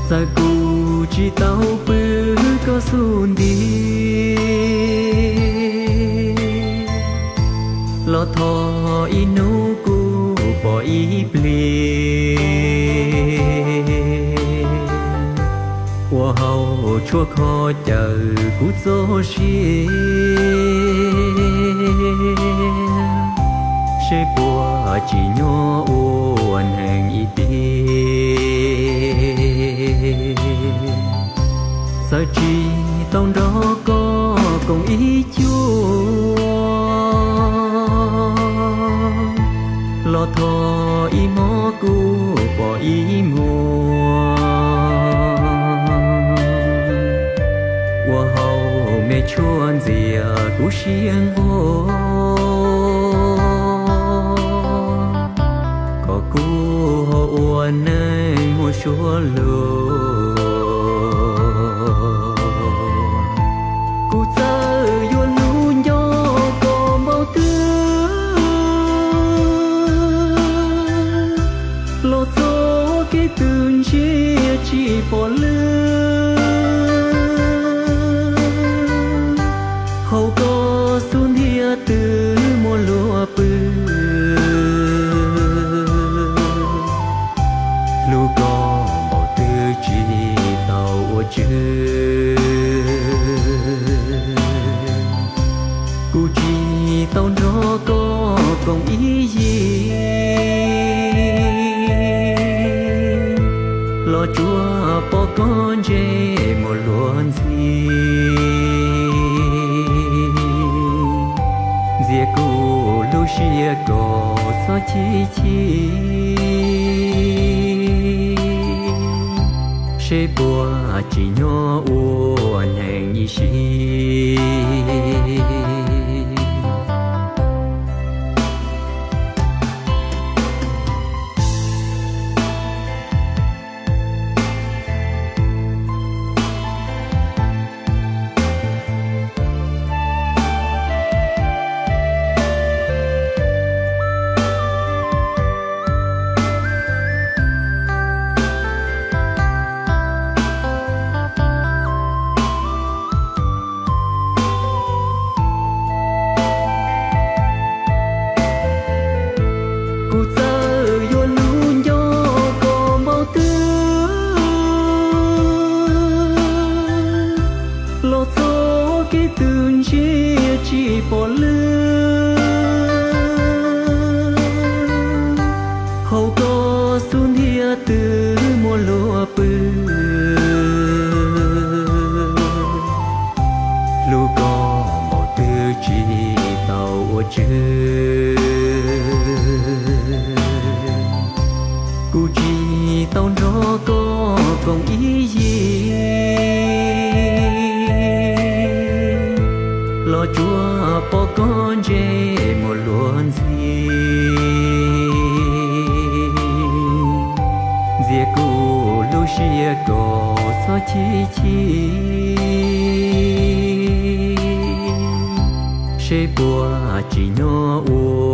Txawm kuv tsis tau pw koj xub ntiag, los thov ib hnub kuv pom ib pliag, ua hauv tshuaj kho cawm kuv txoj sia, seb puas tsim nyog ua neeg ib tiag. Txawm tsis tau nrog koj koom ib cuab, los thov ib hmos kuv pom ib muag, ua hauv me tshuaj ntxias kuv siab nquag, kom kuv ho ua neeg muaj suab luag. Kuv txawm yuav lub ncauj kom npau twg, los txoj kev twg ntsia tsis pom lwm. Hauv koj xub ntiag twb muaj luag pw, hlub koj npaum twg tsis tau ua tswv. Kuv tsis tau nrog koj koom ib yig, los tsuas pom koj ntsej muag luag ntxhi, ntxias kuv lub siab kom txhob chim chim, seb puas tsim nyog ua neeg ib sim. Kuv txawm yuav lub ncauj kom npau twg, los txoj kev twg ntsia tsis pom lwm. Hauv koj xub ntiag twb muaj luag pw, hlub koj npaum twg tsis tau ua tswv. Kuv tsis tau nrog koj koom ib yig, los tsuas pom koj ntsej muag luag ntxhi, ntxias kuv lub siab kom txhob chim chim, seb puas tsim nyog ua